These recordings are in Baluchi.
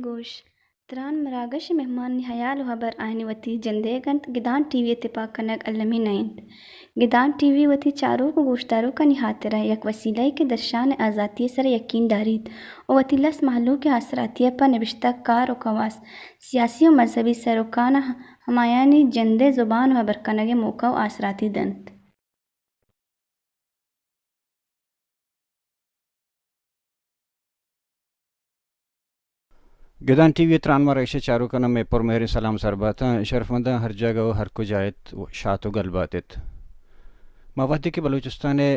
گوش، تران مراگش ءِ مہمانانی ہیال ءُ ہبر آیانی وتی جندئیگ اَنت، گدان ٹی وی ءِ تپاک کنگ المی نہ اِنت۔ گدان ٹی وی وتی چاروک ءُ گوشداروکانی ہاترا یک وسیلہ یے کہ درشان ءِ آزاتی ءِ سرا یکین داریت ءُ وتی لس مہلوک ءِ آسراتی ءَ پہ نبشتہ کار ءُ کواس، سیاسی ءُ مذہبی سروکاں ہمایانی جند ءِ زبان ءُ ہبر کنگ ءِ موقع ءُ آسراتی دنت۔ گدان ٹی وی ءِ تران مراگش ءِ چاروکاں مئے پرمہریں سلام سر بات اَنت۔ شرفمنداں، ہر جاگہ ءُ ہر کجا ات، شات ءُ گل بات ات۔ ما وہدے کہ بلوچستان ءِ،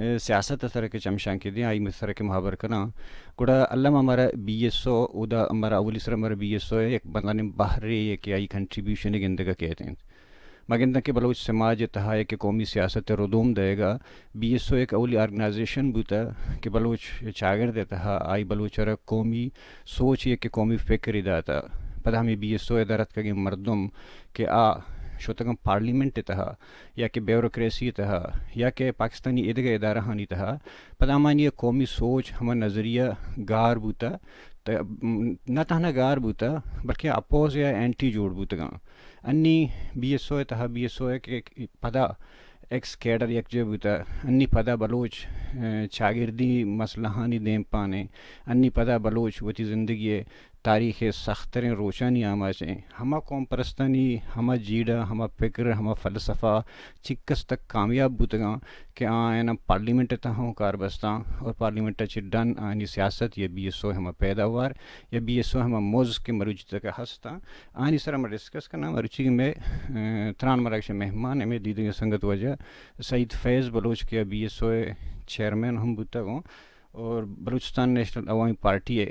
اے، سیاست ءِ سرا کہ چمشانکے دیں، آئی سرا کہ ما ہبر کناں، گڑا الم ءَ مارا بی ایس او، اودا مارا اولی سرا مارا بی ایس او ءِ یک مزنیں بہرے یے کہ آئی کنٹریبیوشن ءَ گندگ ءَ کیت اِنت۔ ما گنداں کہ بلوچ سماج ءِ تہا یک قومی سیاست ءِ ردوم دئیگ ءَ بی ایس او یک اولی آرگنائزیشن بوتہ کہ بلوچ چاگرد ءِ تہا آئی بلوچ ءَ را قومی سوچ، یک قومی فکرے داتہ۔ پدا ہمے بی ایس او ءِ در اتکگیں مردم کہ آ شتگاں پارلیمنٹ ءِ تہا یا کہ بیوروکریسی ءِ تہا یا کہ پاکستانی ایدگہ ادارہانی تہا، پدا ہمانی قومی سوچ، ہما نظریہ گار بوتہ، ت-، نہ تہنا گار بوتہ، بلکہ اپوز یا اینٹی جوڑ بوتگاں۔ انی بی ایس او ءِ تہا، بی ایس او ءِ کہ پدا ایکس کیڈر یکجاہ بوتہ، انی پدا بلوچ، اے، چاگردی مسئلہانی دیمپان ایں، انی پدا بلوچ وتی زندگی ءِ تاریخ ءِ سختریں روچانی آماچ ایں۔ ہما قوم پرستانی ہما جیڑہ، ہما فکر، ہما فلسفہ چکس تک کامیاب بوتگاں کہ آیاں پارلیمنٹ ءِ تہا ہوں کار بستاں اور پارلیمنٹ ءَ چہ ڈن آیانی سیاست یا بی ایس او ءِ ہما پیداوار یا بی ایس او ءِ ہما مز کہ مروچی تک ہستاں، آنی سرا ما ڈسکس کناں۔ مروچی مئے، اے، تران مراگش ءِ مہمان ہمے دیدگیں سنگت واجہ سعید فیض بلوچ کہ بی ایس او ءِ چیئرمین ہم بوتگ اوں اور بلوچستان نیشنل عوامی پارٹی ءِ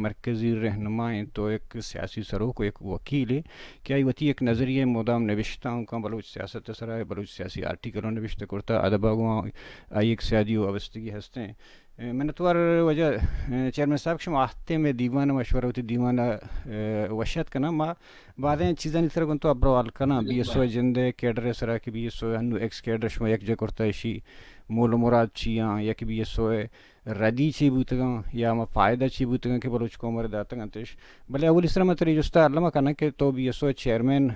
مرکزی رہنما ایں، تو یک سیاسی سروک ءُ یک وکیلے کہ آئی وتی یک نظریہ مدام نبشتہ اوں کاں بلوچ سیاست ءِ سرا، بلوچ سیاسی آرٹیکل اوں نبشتہ کرتہ، ادب ءَ گوں آئی یک سیادی ءُ وابستگی ہستیں۔ اے، منتوار واجہ، اے، چیئرمین صاحب کہ شما آہتے مئے دیوان ءَ، ما شمارا وتی دیوان ءَ، اے، وش اتک کناں۔ ما بازیں چیزانی سرا گوں تو ہبر ءُ حال کناں۔ بی ایس او ءِ جند ءِ کیڈر ءِ سرا کہ بی ایس او ءِ انو ایکس کیڈر شما یکجاہ کرتہ، اشی مول ءُ مراد چی آں، یا کہ بی ایس او ءِ ردی چی بوتگاں، یا ہما فائدہ چی بوتگاں کہ بلوچ قوم ءَ را داتگ اَنت اش۔ بلے اولی سرا من ترا اے جست ءَ الم ءَ کناں کہ تو بی ایس او ءِ چیئرمین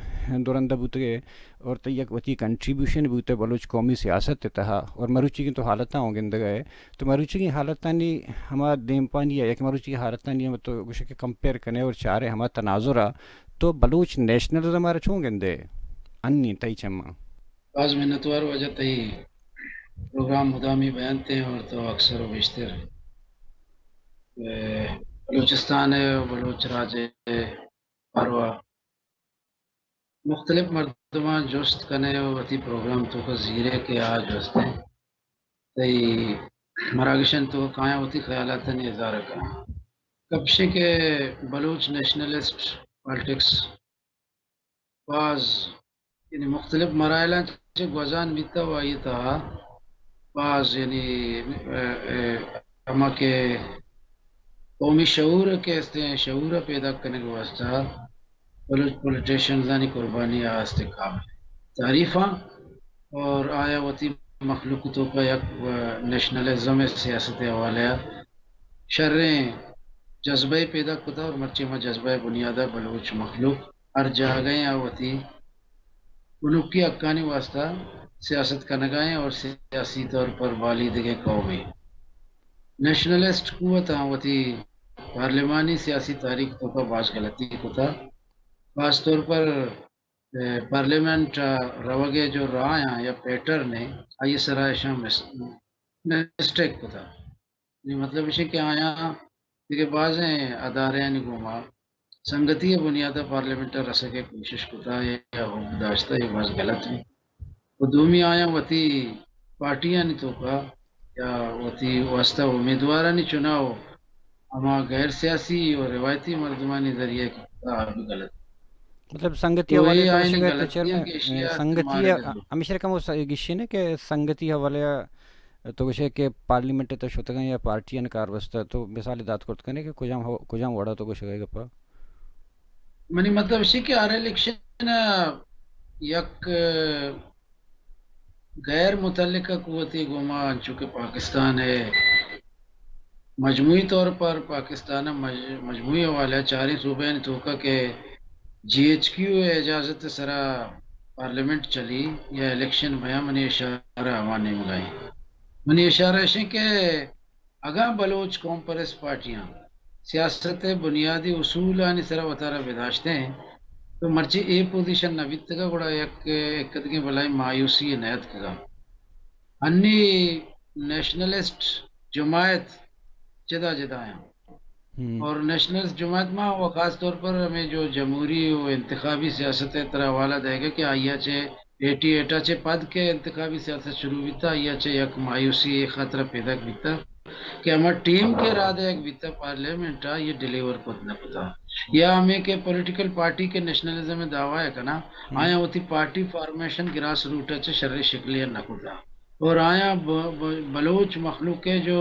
دو رند ءَ بوتگ ئے، اور تئی یک وتی کنٹریبیوشن بوتہ بلوچ قومی سیاست ءِ تہا، اور مروچیگیں تو حالتاں ہوں گندگ ءَ ئے، تو مروچیگیں حالتانی ہما دیمپانی ءَ یا کہ مروچیگیں حالتانی ہم تو گوشے کہ کمپیئر کنے اور چارے ہما تناظر ءَ، تو بلوچ نیشنلزم ءَ را چون گندے؟ انی تئی چماں۔ باز منتوار واجہ، تئی پروگرام مدامی بیانت ایں اور تو اکثر و بیشتر، اے، بلوچستان ءِ و بلوچ راج ءِ باروا مختلف مردماں جست کنے و وتی پروگرام توکا زیرے کہ آ جستیں تئی مراگشانی توکا کایاں وتی خیالاتانی اظہار کناں۔ گپ اش ایں کہ بلوچ نیشنلسٹ پالیٹکس باز، یعنی مختلف مراحلاں چہ گوزان بیتہ و آئی تہا باز، یعنی، اے، اے، ہما کہ قومی شعور کہ استیں، شعور پیدا کنگ واسطہ بلوچ پولیٹیشنزانی قربانی آ استیں قابل تعریفاں اور آیا وتی مخلوق توکا یک، اے، نیشنلزم سیاست حوالے شریں جذبہ پیدا کتا اور مرچی ہما جذبہ بنیادہ بلوچ مخلوق ہر جاگہ ءَ وتی بنکی حقانی واسطہ سیاست کنگا ایں اور سیاسی طور پر بالیدگیں قومے۔ نیشنلسٹ قوتاں وتی پارلیمانی سیاسی تاریخ توکا باز غلطی کتا، خاص طور پر، اے، پارلیمنٹ ءَ روگ ءِ جو راہ آں یا پیٹرن ایں، آئی سرا اشاں مس-، مسٹیک کتا۔ یعنی مطلب اش کہ آیاں دگہ بازیں ادارہانی گوما سنگتی ءِ بنیاد ءَ پارلیمنٹ ءَ رسگ ءِ کوشش کتا یا حب داشتہ، اے باز غلط انت۔ و دومی آیاں وتی پارٹیانی توکا یا وتی واسطہ امیدوارانی چناؤ ہما غیر سیاسی و روایتی مردمانی ذریعہ کتا، آ بھی غلط۔ مطلب سنگتی تو حوالے اے تو آئینی گوشگ ءَ تو غلطی چیئرمین، انت کہ ایشی ءَ سنگتی مارے ءَ نہ جو۔ ہمیشہ کم س-، گشی نے کہ سنگتی حوالے ءَ تو گوشے کہ پارلیمنٹ ءَ تو شتگاں یا پارٹیانی کار بستہ، تو مثال دات کرت کنے کہ کجام ہو-، کجام وڑا تو گوشگ ءَ گپا؟ منی مطلب اشی کہ ہر الیکشن ءَ یک غیر متعلقہ قوتے گوما، انچو کہ پاکستان ءِ مجموعی طور پر پاکستان ءِ مج-، مجموعی حوالہ ءَ چاریں صوبہ آنی توکا کہ جی ایچ کیو ءِ اجازت ءِ سرا پارلیمنٹ چلی یا الیکشن بیاں، منی اشارہ ہما نیمگا ایں۔ منی اشارہ اشیں کہ اگاں بلوچ قوم پرست پارٹیاں سیاست ءِ بنیادی اصولانی سرا وتارا بداشتیں تو مرچی اے پوزیشن نہ بیتگا، گڑا یک، یک دگیں بلائیں مایوسی ءَ نیاتکگا۔ انی نیشنلسٹ جماعت جدا جدا ہیں۔ ہم۔ اور نیشنلسٹ جماعت ما و خاص طور پر ہمیں جو جمہوری و انتخابی سیاست ءِ ترا حوالہ دے گا کہ آئی ءَ چہ ایٹی ایٹ ءَ چہ پد کہ انتخابی سیاست شروع بیتا، آئی ءَ چہ یک مایوسی اے خاطر پیداک بیتا کہ ہما ٹیم کہ را دیگ بیتا پارلیمنٹ ءَ، یہ ڈیلیور کت نہ کتا، یا ہمیں کہ پولیٹیکل پارٹی کہ نیشنلزم ءِ دعویٰ ءَ کنا، ہم۔ آیاں وتی پارٹی فارمیشن گراس روٹ ءَ چہ شریں شکلے ءَ نہ کتا۔ اور آیاں ب-، ب-، بلوچ مخلوق ءِ جو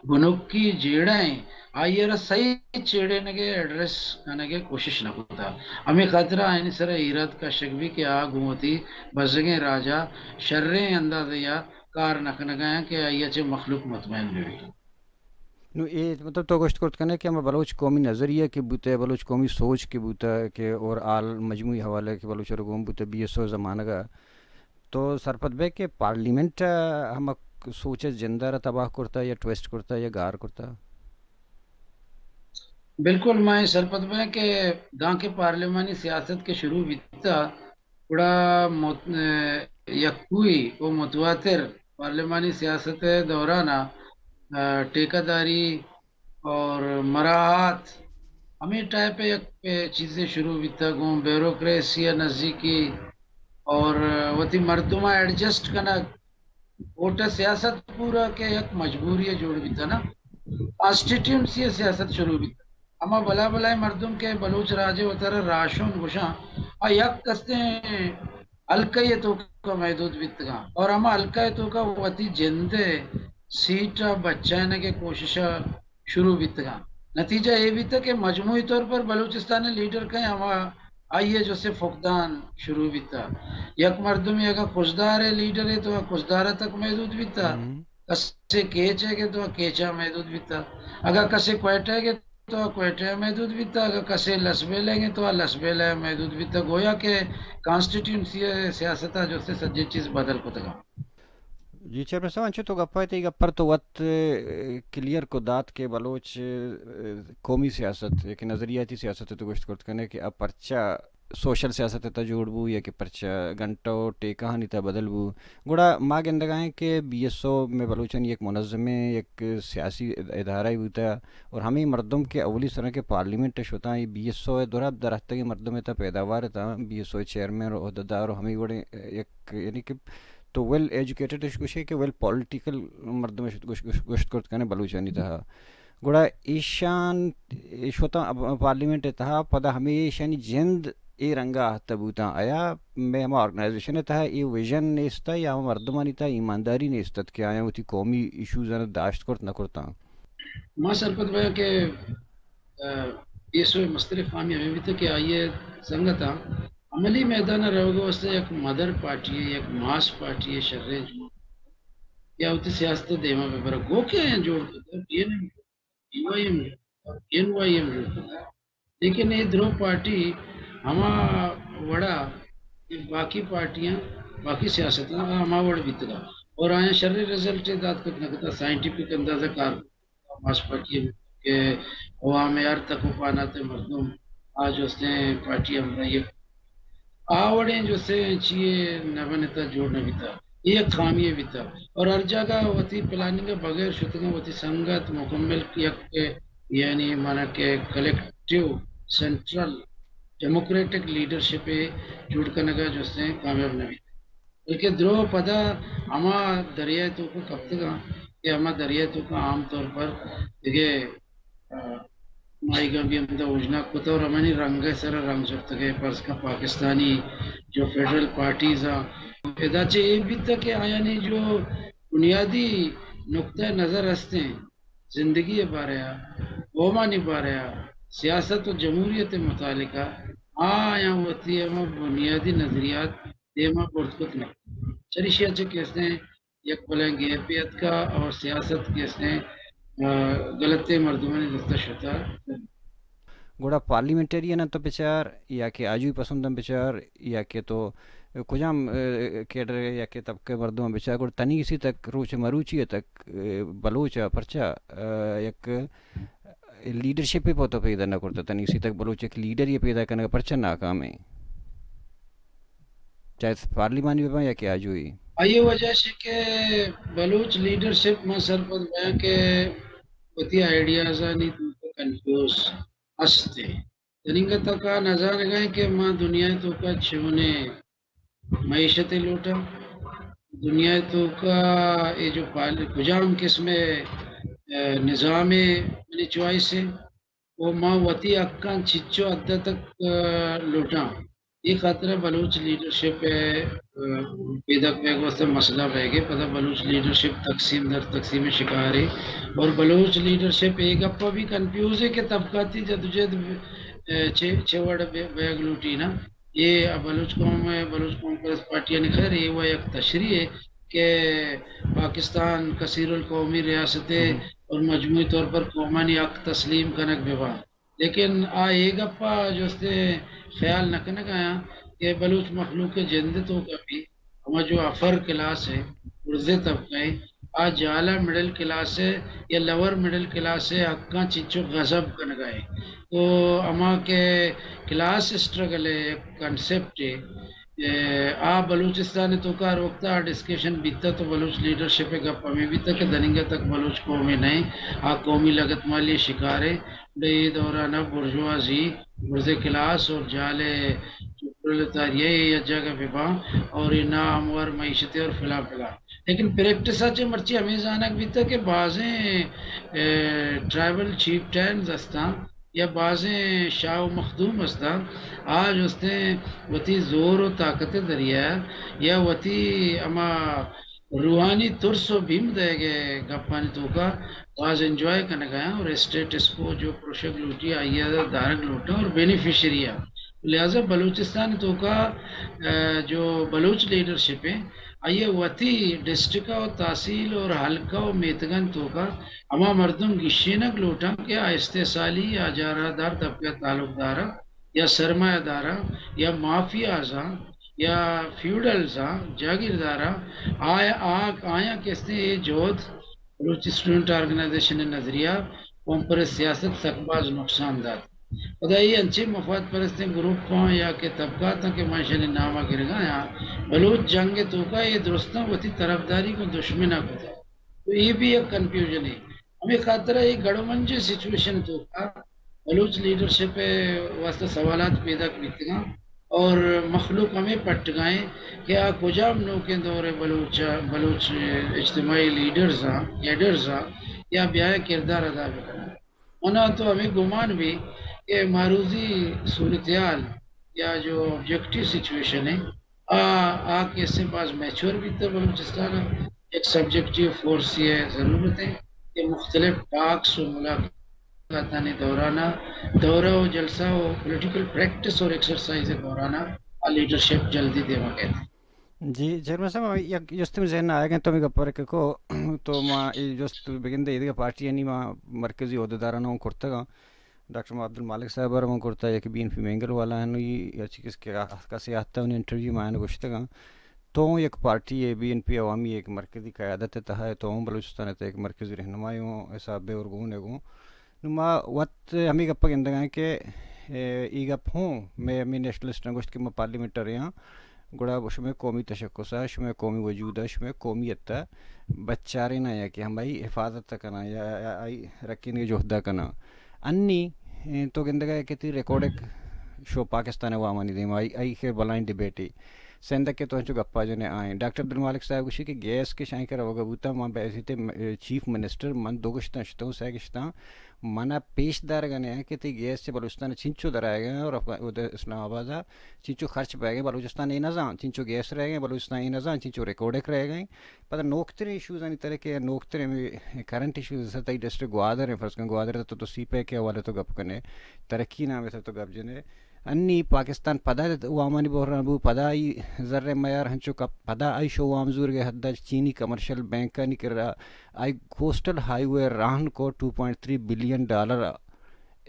بنکی جیڑہ ایں، آئی ءَ را صحیح چیڑینگ ءِ ایڈریس کنگ ءِ کوشش نہ کتا۔ ہمے خاطر ءَ آیانی سر ءَ ایراد کشگ بی کہ آ گوں وتی بزگیں راج ءَ شریں اندازے ءَ کار نہ کنگ ءَ ایں کہ آئی ءَ چہ مخلوق مطمئن بہ بیت۔ نو اے مطلب تو گوشت کرت کنے کہ ہما بلوچ قومی نظریہ کہ بوتہ، بلوچ قومی سوچ کہ بوتہ کہ اور آل مجموعی حوالہ کہ بلوچ ءَ را گون بوتہ بی ایس او زمانگ ءَ، تو سرپد بئے کہ پارلیمنٹ ءَ ہما سوچ ءِ جند ءَ را تباہ کرتہ یا ٹویسٹ کرتہ یا گار کرتہ؟ بالکل، ما اے سرپد بئیں کہ دانکہ پارلیمانی سیاست کہ شروع بیتہ، گڑا مت-، یکوئی و متواتر پارلیمانی سیاست ءِ دوران ءَ، ٹیکہ داری اور مراعات، ہمے ٹائپ ءِ یک چیزے شروع بیتگ، گوں بیوروکریسی ءَ نزیکی اور وتی مردماں ایڈجسٹ کنگ، ووٹ ءِ سیاست پورا کہ یک مجبوری ءَ جوڑ بیتگ نا، کانسٹیٹیونسی ءِ سیاست شروع بیتگ۔ ہما بلا بلائیں مردم کہ بلوچ راج ءَ وتارا راہشون گوشاں، آ یک کستیں حلقہ ءِ توکا محدود بیتگاں اور ہما حلقہ ءِ توکا وتی جند ءِ سیٹ ءَ بچائینگ ءِ کوشش ءَ شروع بیتگاں۔ نتیجہ اے بیتگ کہ مجموعی طور پر بلوچستان ءِ لیڈر کئے ہما آئی ءِ جو سے فقدان شروع بیتگ۔ یک مردمے اگاں خضدار ءِ لیڈرے تو خضدار ءَ تک محدود بیتگ، ہم۔ کسے کیچ ءَ گے تو کیچ ءَ محدود بیتگ، اگاں کسے کوئٹہ ءَ گے تو کوئٹہ ءَ محدود بیتگ، اگاں کسے لسبیلہ ءَ گے تو لسبیلہ ءَ محدود بیتگ۔ گویا کہ کانسٹیٹیونسی ءِ سیاست ءَ جو سے سجے چیز بدل کتگ۔ جی چیئرمین صاحب، انچو تو گپ ءَ تئی گپ ءَ تو وت، ءَ، کلیئر کو دات کہ بلوچ، ءَ، قومی سیاست، یک نظریاتی سیاست تو گوشت کرت کنے کہ اب پرچہ سوشل سیاست ءِ تہ جوڑ بو یا کہ پرچہ گھنٹہ و ٹیکہانی تہ بدل بو۔ گڑا ما گندگائیں کہ بی ایس او میں بلوچانی یک منظمیں، یک سیاسی اد-، ادارہ بوتا اور ہمیں مردم کہ اولی سرا کہ پارلیمنٹ شتاں، یہ بی ایس او درا درہتگیں مردم تہ پیداوار تہ، بی ایس او چیئرمین و عہدیدار و ہمیں وڑیں یک، یعنی کہ تو ویل ایجوکیٹڈ اش گوشے کہ ویل پولیٹیکل مردم اش گوش-، گوش-، گوشت کرت کنے بلوچانی تہا۔ گڑا ایشان شتاں اب-، پارلیمنٹ ءِ تہا، پدا ہمے ایشانی جند اے رنگا آہتہ بوتاں۔ آیا مئے ہما آرگنائزیشن ءِ تہا اے ویژن نیست یا ہما مردمانی تہا ایمانداری نیست ات کہ آیاں وتی قومی ایشوز آناں داشت کرت نہ کرتاں؟ ما سرپد بیاں کہ، ءَ، بی ایس او ءِ مستریں خامی ہمے بیتگ کہ آئی ءِ سنگتاں عملی میدان ءَ روگ ءِ واستہ یک مدر پارٹی ءَ، یک ماس پارٹی ءَ شریں جوڑ یا وتی سیاست ءَ دیما بہ برگ۔ گو کہ آیاں جوڑ کتگ، بی این ایم جوڑ کتگ، بی وائی ایم جوڑ کتگ، بی این وائی ایم جوڑ کتگ۔ لیکن اے درو پارٹی ہما وڑا کہ باقی پارٹیاں، باقی سیاستاں ہما وڑ بیتگا اور آیاں شریں رزلٹ دات کت نہ کتا، سائنٹیفک اندازہ کار ماس پارٹی کہ عوام ہر تک و پانات مردم آ جستیں پارٹی ہمراہی آ وڑیں جستیں چیئے نہ بنتا، جوڑ نہ بیتا۔ اے یک خامی بیتا اور ہر جاگہ وتی پلاننگ بغیر شتگاں، وتی سنگت مکمل یک، یعنی مانا کہ کلیکٹیو سینٹرل ڈیموکریٹک لیڈرشپ ءِ جوڑ کنگ ءَ جستیں کامیاب نہ بیت، بلکہ درو پدا ہما دریا ءِ توک ءَ کپتگاں کہ ہما دریا ءِ توک ءَ عام طور پر دگہ، آ، ماہیگاں بھی ہمدا اوژناگ کتہ اور ہمانی رنگ ءِ سر ءَ رنگ زرتگ ءَ۔ فرض کن پاکستانی جو فیڈرل پارٹیز آں، ادا چہ اے بیتہ کہ آیانی جو بنیادی نقطہ نظر ہستیں، زندگی ءِ بارہ ءَ، قومانی بارہ ءَ، سیاست و جمہوریت ءِ متعلق ءَ آیاں وتی ہما بنیادی نظریات دیما برت کت نہ کنت۔ چریشی ءَ چہ کہ استیں یک بلائیں گیپے اتکا اور سیاست کہ استیں، آ، غلطیں مردمانی دست ءَ شتہ۔ گڑا پارلیمنٹرین ءَ تو بچار یا کہ آجوئی پسنداں بچار یا کہ تو کجام، اے، کیڈر یا کہ طبقہ مردماں بچار، گڑا تنی اسی تک روچ مروچی تک، اے، بلوچ ءَ پرچا، اے، یک لیڈرشپ پہ تو پیدا نہ کرتا؟ تنی اسی تک بلوچ یک لیڈر یہ پیدا کنگ پرچا ناکام ہیں؟ چاہے پارلیمانی بہ باں یا کہ آجوئی۔ آئی وجہ سے کہ بلوچ لیڈرشپ ما سرپد بیاں کہ وتی آئیڈیازانی توک ءَ کنفیوز ہست ایں۔ تنینگہ تک آ نزانگ ءَ ایں کہ ما دنیا ءِ توک ءَ چونیں معیشتے لوٹاں، دنیا ءِ توک ءَ اے جو پال-، کجام قسم ءِ، اے، نظامے منی چوائس ایں، و ما وتی حقاں چچو حد تک، اے، لوٹاں۔ اے خاطر ءَ بلوچ لیڈرشپ ءِ، اے، پیداک بیگ واسطہ مسئلہ بیگ ءَ، پدا بلوچ لیڈرشپ تقسیم در تقسیم ءِ شکار ایں اور بلوچ لیڈرشپ اے گپ ءَ بھی کنفیوز ایں کہ طبقاتی جدوجہد، اے، چے، چے وڑ بے-، بیگ لوٹی نا۔ اے بلوچ قوم ءِ، بلوچ قوم پرست پارٹیانی خیر اے و یک تشریح ایں کہ پاکستان کثیر القومی ریاستے اور مجموعی طور پر قومانی حق تسلیم کنگ بہ باں۔ لیکن آ اے گپ ءَ جستیں خیال نہ کنگ ءَ آیاں کہ بلوچ مخلوق ءِ جند ءِ توک ءَ بھی ہما جو اپر کلاس ایں، برزیں طبقہ ایں، آ جہل ءَ مڈل کلاس ءِ یا لوور مڈل کلاس ءِ حقاں چنچو غصب کنگ ءَ ایں۔ تو ہما کہ کلاس اسٹرگل ءِ یک کنسپٹ ایں، اے، آ بلوچستان ءِ توک ءَ ہر وقت ءَ ڈسکشن بیتہ تو بلوچ لیڈرشپ ءِ گپ ہمے بیتہ کہ دننگہ تک بلوچ قومے نہ ایں، آ قومی لگتمالی ءِ شکار ایں۔ گڑا اے دوران ءَ برجوازی، برزیں کلاس اور جہل ءِ پرولتاریہ یک جاگہ بہ باں اور اے ناہموار معیشتے اور فلاں فلاں۔ لیکن پریکٹس ءَ چہ مرچی ہمے زانگ بیتہ کہ بازیں، اے، ٹرائبل چیف ٹینز ہستاں یا بازیں شاہ و مخدوم ہستاں، آ جستیں وتی زور و طاقت ءِ ذریعہ یا وتی ہما روحانی ترس و بیم دئیگ ءِ گپانی توک ءَ باز انجوائے کنگ ءَ آں اور اسٹیٹس کو جو پروشگ لوٹی آئی ءَ دارگ لوٹاں اور بینیفیشری آں۔ لہذا بلوچستان ءِ توک ءَ، اے، جو بلوچ لیڈرشپ ایں، آئی ءَ وتی ڈسٹرکٹ ءُ تحصیل اور حلقہ ءُ میتگانی توک ءَ ہما مردم گیشینگ لوٹاں کہ آ استحصالی یا اجارہ دار طبقہ ءِ تعلقدار آں یا سرمایہ دار آں یا مافیاز آں یا فیوڈلز آں، جاگیردار آں، آ، آ، آیاں کہ استیں اے جہد بلوچ اسٹوڈنٹ آرگنائزیشن ءِ نظریہ قوم پرست سیاست سک باز نقصان دات۔ پدا اے انچیں مفاد پرستیں گروپ آں یا کہ طبقات آں کہ ما ایشانی نام ءَ گرگ ءَ آں، بلوچ جنگ ءِ توک ءَ اے درستاں وتی طرفداری گوں دشمن ءَ کتگ۔ تو اے بھی یک کنفیوژنے۔ ہمے خاطر ءَ اے گڑ ءُ منجیں سچویشن ءِ توک ءَ بلوچ لیڈرشپ ءِ واستہ سوالات پیداک بیتگ آں اور مخلوق ہمے پٹگ ءَ ایں کہ آ کجام نوکیں دور ءِ بلوچ، بلوچ اجتماعی لیڈرز آں، کیڈرز آں یا بیایاں کردار ادا بہ کناں۔ من ءَ تو ہمے گمان بی کہ معروضی صورتحال یا جو آبجیکٹیو سچویشن ایں، آ، آ کیسے باز میچور بیتہ بلوچستان ءَ۔ یک سبجیکٹیو فورس ءِ ضرورت ایں کہ مختلف ٹاکس ءُ ملاقاتانی دوران ءَ، دورہ ءُ جلسہ ءُ پولیٹیکل پریکٹس اور ایکسرسائز ءِ دوران ءَ آ لیڈرشپ جلدی دیما کیت۔ جی چیئرمین صاحب، یک جستے مئے ذہن ءَ آیگ ءَ اِنت، تو ہمے گپ ءَ را کہ کو تو ما اے جست بگندے ایدگہ پارٹیانی ما مرکزی عہدیداران ءَ اوں کرتگ آں، ڈاکٹر عبدالمالک صاحب ءَ را اوں کرتگ، یک بی این پی مینگل والا ہنوئی یا چی کس کہ کسے آتہ انہی انٹرویو ما آیان گوشتگ آں۔ تو اوں یک پارٹی ئے، بی این پی عوامی یک مرکزی قیادت ءِ تہا ئے، تو اوں بلوچستان ءِ تہ یک مرکزی رہنمائے اوں حساب ءَ اور گون ئے گوں۔ نوں ما وت ہمے گپ ءَ گندگ ءَ ایں کہ، اے، اے گپ ہوں مئے ہمے نیشنلسٹاں گوشت کہ ما پارلیمنٹرے آں، گڑا شمئے قومی تشخص ءَ، شمئے قومی وجود ءَ، شمئے قومیت ءَ بچاریناں یا کہ ہمائی حفاظت ءَ کناں یا، یا آئی رکینگ ءِ جہد ءَ کناں۔ انی اے تو گندگ ءَ کہ تئی ریکارڈک شو پاکستان ءِ عوامانی دیم ءَ آئی، آئی کہ بلائیں ڈیبیٹے۔ سندھ ءَ کہ تو انچو گپا جنے آئیں۔ ڈاکٹر عبدالمالک صاحب گوشی کہ گیس کہ شاہیں کرا وگا بوتا، من بحیثیت چیف منسٹر من دو گشتاں شتوں، سہ گشتاں، من ءَ پیش دارگ ءَ نہ کہ تئی گیس چہ بلوچستان ءَ چنچو درآیگ ءَ اور افغان-، اود اسلام آباد ءَ چنچو خرچ بیگ ءَ، بلوچستان اے نہ زان چنچو گیس رہگ ءَ، بلوچستان اے نہ زان چنچو ریکارڈک رہگ ءَ۔ پدا نوکتریں ایشوز آنی ترے کہ نوکتریں ہمے کرنٹ ایشوز، سر تئی ڈسٹرکٹ گوادر ہیں، فرض کن گوادر ءَ تو، تو سی پیک ءِ حوالے تو گپ کنے، ترقی نام ءِ سر تو گپ جنے۔ انی پاکستان پدا وامانی بحران بو، پدا آئی زر ءِ معیار ہنچو کپ، پدا آئی شو وام زورگ ءِ حد ءَ چینی کمرشل بینکانی کرا آئی کوسٹل ہائی وے راہن کو two point three billion dollar ءَ۔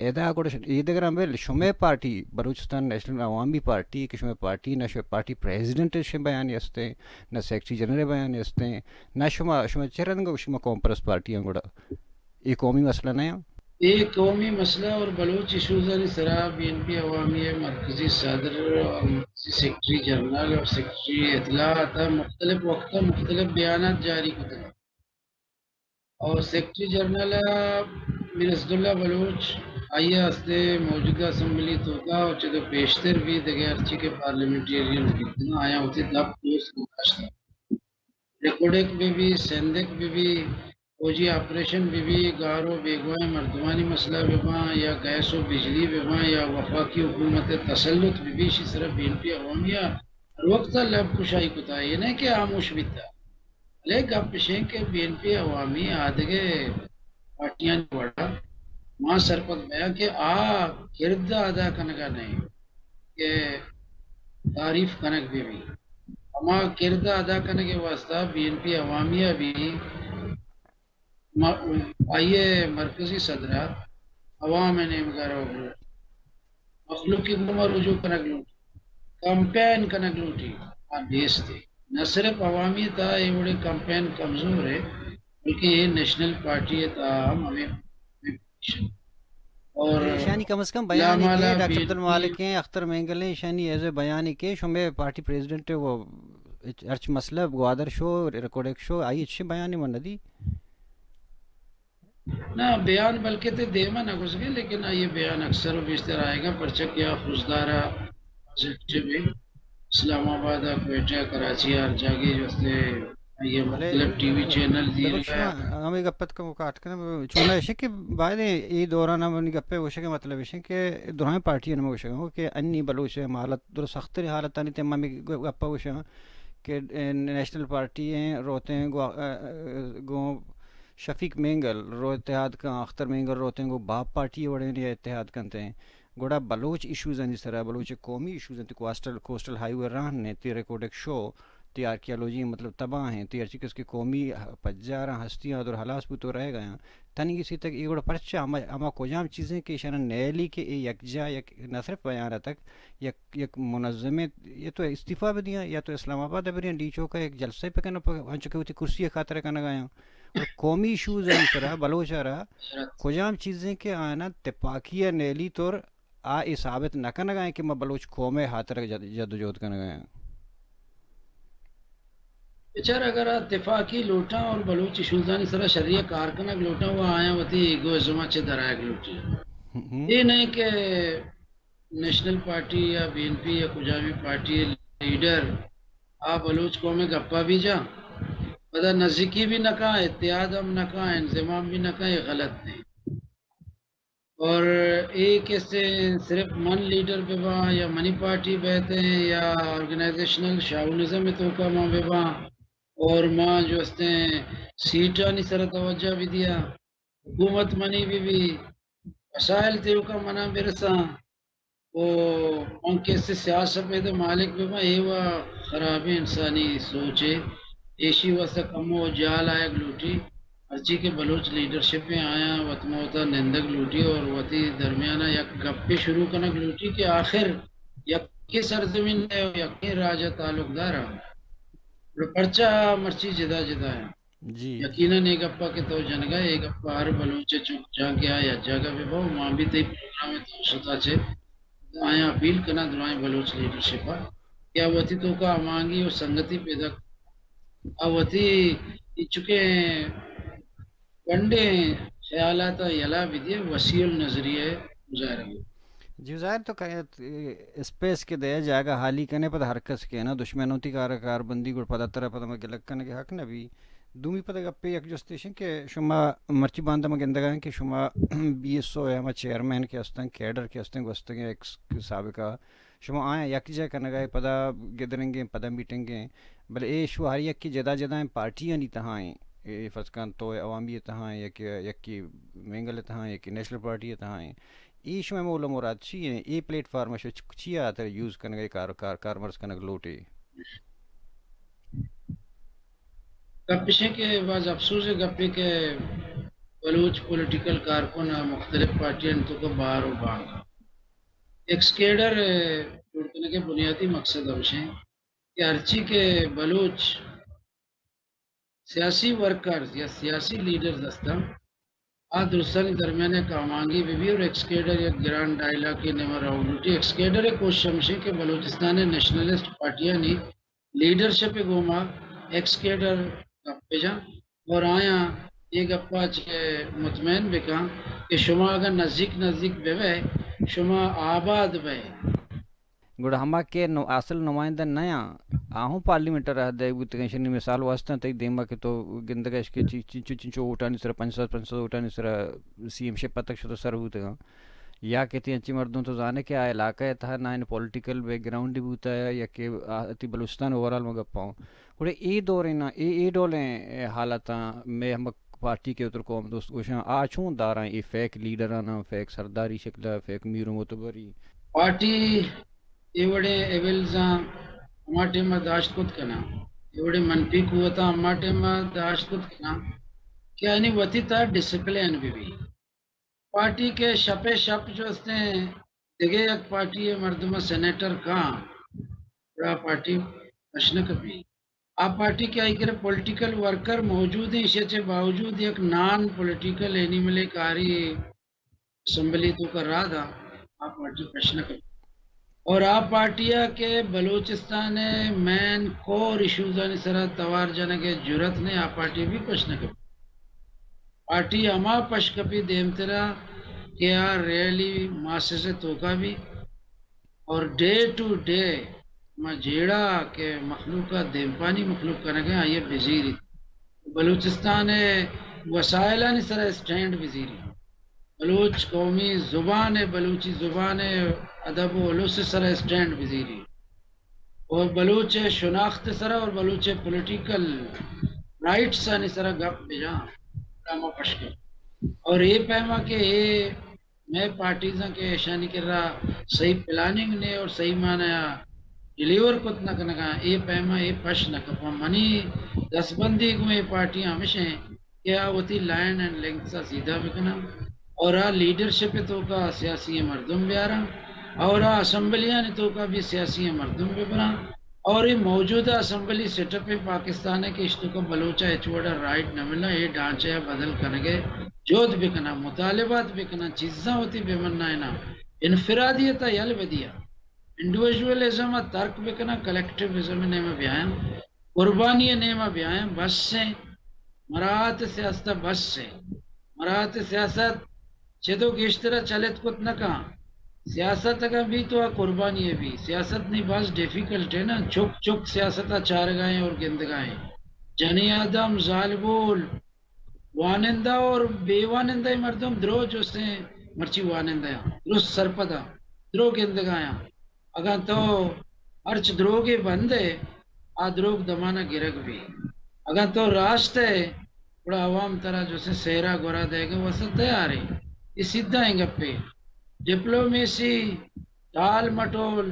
ادا گڑا ش-، اے دگراں بل شمئے party, Balochistan national Awami party, کہ شمئے پارٹی، نہ شمئے پارٹی پریزیڈنٹ ءِ شمئے بیانی استیں، نہ سیکرٹری جنرل ءِ بیانی استیں، نہ شما، شما چہ رنگ شما قوم پرست پارٹی آں گڑا؟ اے قومی مسئلہ نہ آں؟ اے قومی مسئلہ اور بلوچ ایشوز آنی سرا بی این پی عوامی ءِ مرکزی صدر اور مرکزی سیکرٹری جنرل اور سیکرٹری اطلاعات ءَ مختلف وقت ءَ مختلف بیانات جاری کتگ۔ اور سیکرٹری جنرل ءَ میر اسداللہ بلوچ، آئی ءَ ہستے موجودہ اسمبلی توکا اور چدو پیشتر بھی دگہ ہرچی کہ پارلیمنٹیرین بیتگاں، آیاں وتی دپ دوست گوشت۔ ریکوڈک بہ بی، سندک بہ بی، فوجی آپریشن بہ بی، گار و بیگواہیں مردمانی مسئلہ بہ باں یا گیس و بجلی بہ باں یا وفاقی حکومت ءِ تسلط بہ بی، ایشی سرا بی این پی عوامی ءَ ہر وقت ءَ لب کشائی کتا، اے نہ کہ ہاموش بیتا۔ بلے گپ اش انت کہ بی این پی عوامی آدگہ پارٹیانی وڑا ما سرپد بیاں کہ آ کرد ادا کنگا نہ انت کہ تعریف کنگ بہ بی۔ ہما کرد ادا کنگ ءِ واسطہ بی این پی عوامی ءَ بھی م-، آئی ءِ مرکزی صدر ءَ عوام ءِ نیمگ ءَ روگ لوٹی، مخلوق ءِ گوما رجوع کنگ لوٹی، کمپین کنگ لوٹی، آ نیست۔ نہ صرف عوامی تہا اے وڑیں کمپین کمزور ہے، بلکہ اے نیشنل پارٹی ءِ تہا ہم ہمے، ہمے پوزیشن۔ اور ایشانی کم از کم بیان ءَ کہ ڈاکٹر عبدالمالک ہیں، اختر مینگل ہیں، ایشانی ایز اے بیان ءَ کہ شمئے پارٹی پریزیڈنٹ ءِ وہ ہرچ مسئلہ گوادر شو، ریکوڈک شو، آئی ہچ بیان ءَ من ندی۔ نہ، بیان بلکہ تے دیما نہ گوزگے، لیکن آئی بیان اکثر و بیشتر آئیگا، پرچہ کہ آ خضدار ءَ پازیٹیو ہے۔ اسلام آباد ءَ، کوئٹہ ءَ، کراچی ءَ، ہر جاگے جو استے آئی ءَ بلے مختلف ٹی وی چینل دیر بخش کئے۔ ما ہمے گپ ات کم کاٹ کنم، چونا ایشے کہ باید اے دوران ہم منی گپے گوشگ ءِ مطلب ایشے کہ درائیں پارٹی ہم گوشگ کہ انی بلوچ ءِ حالت درست سختریں حالتانی تہ ما ہمے گپا گوشاں کہ نیشنل پارٹی ہیں روتیں گو-، گوں شفیق مینگل رو اتحاد کن، اختر مینگل روتیں گوں باب پارٹی وڑیں یا اتحاد کنتے ہیں۔ گڑا بلوچ ایشوز آنی سرا، بلوچ قومی ایشوز آنی، کوسٹل، کوسٹل ہائی وے راہ نے، تی ریکوڈک شو، تی آرکیالوجی مطلب تباہ ہیں، تی ہرچی کس کہ قومی پجاراں ہستیاں در ہلاس بوت و رہ گیاں۔ تنی اسی تک اے گڑا پرچا ہما، ہما کجام چیزیں کہ ایشانا نیلی کہ اے یک جا، یک نہ صرف بیان تک، یک، یک منظمیں، یہ تو استعفی بدیاں یا تو اسلام آباد بریاں، ڈی چوک ءَ یک جلسہ پکناں، انچو کہ وتی کرسی خاطر کنگایاں۔ قومی ایشوز آنی سرا بلوچ ءَ را کجام چیزیں کہ آیانا تپاکی ءَ نیلی طور آ اے ثابت نہ کنگا ایں کہ ما بلوچ قوم ءِ ہاترا جد، جد و جہد کنگا ایں؟ بچار اگر آ تپاکی لوٹاں اور بلوچ ایشوزانی سرا شری ءَ کار کنگ لوٹاں، و آیاں وتی ایگوازم ءَ چہ درآیگ لوٹی۔ ہم۔ اے نہ کہ نیشنل پارٹی یا بی این پی یا کجامی پارٹی لیڈر آ بلوچ قوم ءِ گپا بھی جاں، پدا نزیکی بھی نہ کاں، اتحاد ہم نہ کاں، انضمام بھی نہ کاں، یہ غلط نہیں۔ اور اے کسے صرف من لیڈر بہ باں یا منی پارٹی بہتیں یا آرگنائزیشنل شاونزم ءِ توکا ما بہ باں اور ما جو استیں سیٹانی سرا توجہ بھی دیاں، حکومت منی بھی بھی، وسائل تیوکا منا برساں، و من کسے سیاست پیدا مالک بہ باں، اے و خرابیں انسانی سوچے۔ ایشی واسطہ کمو جال آیگ لوٹی، ہرچی کہ بلوچ لیڈرشپ ءَ آیاں وت ما وتا نندگ لوٹی اور وتی درمیانا یک گپے شروع کنگ لوٹی کہ آخر یکے سرزمین ءَ و یکے راج ءَ تعلقدار آں، گڑا پرچا مرچی جدا جدا آں؟ جی۔ یقیناً اے گپا کہ تو جنگا، اے گپا ہر بلوچ ءَ چک جاں کہ آ یک جاگہ بہ بو، ما بھی تئی پروگرام ءَ تو شتا چہ آیاں اپیل کناں درائیں بلوچ لیڈرشپ ءَ کہ آ وتی توکا ہماہنگی و سنگتی پیدا کن، آ وتی انچکیں گونڈیں خیالاتاں یلہ بدیے، وسیع النظریہ ظاہر ہے۔ جی ظاہر تو کہ اسپیس کہ دے جاگہ حالی کنے پد ہر کس کہ نا دشمن ہوتی کار کار بندی گڑ پدا ترا پدا ما گلک کنگے حق نہ بی۔ دومی پدا گپے یک جستیشن کہ شما مرچی باندا ما گندگا ہیں کہ شما بی ایس او یا ہما چیئرمین کہ ہستن، کیڈر کہ ہستن، گوستگیں ایکس سابقہ، شما آیاں یکجا کنگا ہے، پدا گدرنگیں، پدا میٹنگیں، بلے اے شو ہر یکی جدا جدا ہیں پارٹیانی تہا ہیں، اے فرض کن تو عوامی تہا ہیں، یکی یکی مینگل تہا ہیں، یکی نیشنل پارٹی تہا ہیں۔ اے شمئے مول ءُ مراد چی ایں؟ اے پلیٹ فارم ءَ شما چ-، چی ءِ ہاتر یوز کنگ ءَ کار، کار، کارمرز کنگ لوٹ ئے؟ گپ اش ایں کہ باز افسوز ءِ گپے کہ بلوچ پولیٹیکل کارکن ءَ مختلف پارٹیانی توک ءَ بہر ءُ بانگ ایکس کیڈر ءِ جوڑ کنگ ءِ بنیادی مقصد ہمیش ایں کہ ہرچی کہ بلوچ سیاسی ورکرز یا سیاسی لیڈرز ہستاں، آ درستانی درمیان یک ہماہنگی بہ بی اور ایکس کیڈر یک گرانڈ ڈائیلاگ ءِ نیمگ ءَ راہوٹ لوٹی۔ ایکس کیڈر ءِ کوشش ہمیش ایں کہ بلوچستان ءِ نیشنلسٹ پارٹیانی لیڈرشپ ءِ گوما ایکس کیڈر گپ بہ جاں اور آیاں اے گپ ءَ چہ مطمئن بکاں کہ شما اگاں نزیک نزیک بہ بئے، شما آباد بئے۔ گڑا ہما کہ نو-، اصل نمائندہ نیاں، آ ہوں پارلیمنٹ ءَ راہ دئیگ بوتگاں۔ ایشانی مثال واسطہ تئی دیما کہ تو گندگ اش کہ چی-، چنچو، چنچو ووٹانی سرا، پنچ سد، پنچ سد ووٹانی سرا سی ایم شپ ءَ تک شتو سر بوتگاں۔ یا کہ تئی انچیں مردم تو زانے کہ آ علاقہ ءِ تہا نہ ان پولیٹیکل بیک گراؤنڈ بوتا یا کہ آ، تئی بلوچستان اوورال ما گپاں۔ گڑا اے دوریں نا، اے، اے ڈولیں، اے، حالتاں مئے ہمک پارٹی کہ اتر قوم دوست گوشاں، آ چون داراں اے فیک لیڈراناں، فیک سرداری شکل ءَ، فیک میر ءُ معتبری؟ پارٹی اے وڑیں ایولزاں ہما ٹائم ءَ داشت کت کناں، اے وڑیں منفی قوتاں ہما ٹائم ءَ داشت کت کناں کہ آیانی وتی تہا ڈسپلین بہ بی۔ پارٹی کہ شپ ءَ شپ جو استیں دگہ یک پارٹی ءِ مردم ءَ سینیٹر کاں، گڑا پارٹی پش نہ کپی۔ آ پارٹی کہ آئی کرا پولیٹیکل ورکر موجود ایں، ایشی ءَ چہ باوجود یک نان پولیٹیکل اینیملے کاری اسمبلی توک ءَ راہ داں، آ پارٹی پش نہ کپی۔ اور آ پارٹی ءَ کہ بلوچستان ءِ مین کور ایشوزانی سرا توار جنگ ءِ جرات نے، آ پارٹی بھی پش نہ کپی۔ پارٹی ہما پش کپی دیمترا کہ آ ریئلی ماسز ءِ توکا بی اور ڈے ٹو ڈے ما جیڑہ کہ مخلوق ءَ دیمپانی مخلوق کنگ ءَ آئی ءَ بزیری۔ بلوچستان ءِ وسائلانی سرا اسٹینڈ بزیری۔ بلوچ قومی زبان ءِ، بلوچی زبان ءِ ادب ءُ الس ءِ سرا اسٹینڈ بزیری۔ اور بلوچ ءِ شناخت ءِ سرا اور بلوچ ءِ پولیٹیکل رائٹس آنی سرا گپ بجاں، ہما پش کن۔ اور اے پیما کہ اے مئے پارٹیزاں کہ ایشانی کرا صحیح پلاننگ نے اور صحیح معنی ءَ ڈیلیور کت نہ کنگاں، اے پیما اے پش نہ کپاں۔ منی دستبندی گوں اے پارٹیاں ہمیش ایں کہ آ وتی لائن اینڈ لینگتھ ءَ سیدھا بکناں اور آ لیڈرشپ ءِ توکا سیاسی مردم بیاراں اور آ اسمبلیانی توکا بھی سیاسی مردم ببراں اور اے موجودہ اسمبلی سیٹ اپ پاکستان ءِ کہ اشتوکا بلوچ ءَ ہچ وڑا رائٹ نہ ملاں، اے ڈھانچہ ءَ بدل کنگ ءِ جہد بکناں، مطالبات بکناں، چیزاں وتی بمنائیناں، انفرادیت ءَ یل بدیاں، انڈیویژولزم ءَ ترک بکناں، کلیکٹیوزم ءِ نیمگ ءَ بیایاں، قربانی ءِ نیمگ ءَ بیایاں، بس ایں، مراعات سیاست ءَ بس ایں، مراعات سیاست چدو گیشتر ءَ چلت کت نہ کن۔ سیاست اگاں بی تو آ قربانی ءَ بی۔ سیاست نی باز ڈیفیکلٹ ایں نا، چک چک سیاست ءَ چارگا ایں اور گندگا ایں۔ جنی آدم، زالبول، وانندہ اور بے وانندہ مردم درو جستیں، مرچی وانندہ آں، درست سرپد آں، درو گندگا آں۔ اگاں تو ہرچ دروگے بندے، آ دروگ دمانا گرگ بی۔ اگاں تو راست ئے، گڑا عوام ترا جو سے سہرا گورا دئیگ ءِ واسطہ تیار ایں۔ اے سیدھا ایں گپے۔ ڈپلومیسی، ٹال مٹول،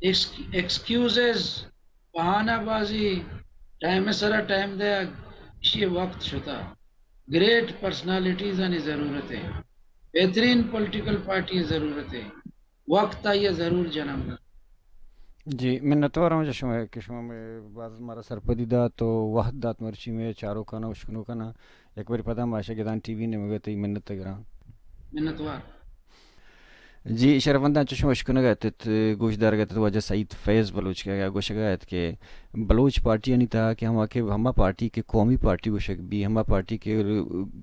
ایکس-، ایکسکیوزز، بہانہ بازی، ٹائم ءِ سرا ٹائم دئیگ، ایشی ءِ وقت شتا۔ گریٹ پرسنالٹیز آنی ضرورت ایں۔ بہترین پولیٹیکل پارٹی ضرورت ایں۔ وقت آئی ءَ ضرور جنم دنت۔ جی، منتوار آں چہ شما کہ شما مئے باز مارا سرپدی دات ءُ وھد دات مرچی مئے چاروکاناں، اشکنوکاناں۔ یک برے پدا ما شہ گدان ٹی وی نیمگ ءَ تئی منت ءَ گراں۔ منتوار۔ جی شرفمنداں، چشم اشکنگ ءَ اتت، گوشدارگ ءَ اتت واجہ سعید فیض بلوچ کہ گوشگ ءَ ات کہ بلوچ پارٹیانی تہا کہ ہما کہ ہما پارٹی کہ قومی پارٹی گوشگ بی، ہما پارٹی کہ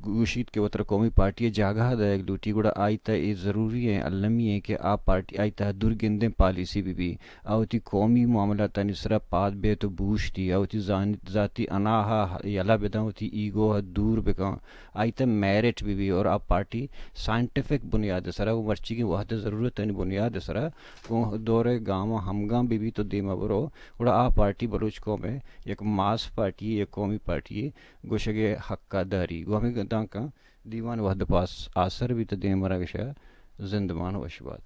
گوشیت کہ وترا قومی پارٹی ءِ جاگہ دئیگ لوٹی، گڑا آئی تہا اے ضروری ایں، المی ایں کہ آ پارٹی آئی تہا دور گندیں پالیسی بہ بی، آ وتی قومی معاملاتانی سرا پاد بیت و بوشتی، آ وتی زان-، ذاتی اناہا یلہ بداں، وتی ایگو ءَ دور بکاں، آئی تہا میرٹ بہ بی اور آ پارٹی سائنٹیفک بنیاد ءِ سرا و مرچیگیں وہد ءِ ضرورتانی بنیاد ءِ سرا گوں دور ءِ گاماں ہمگام بہ بیت و دیما برو، گڑا آ پارٹی بلوچ قوم ءِ یک ماس پارٹی، یک قومی پارٹی گوشگ ءِ حق ءَ داری۔ گوں ہمے دانکاں دیوان وہد پاس آسر بیت، دیم مراگش ءَ زندمان وش بات۔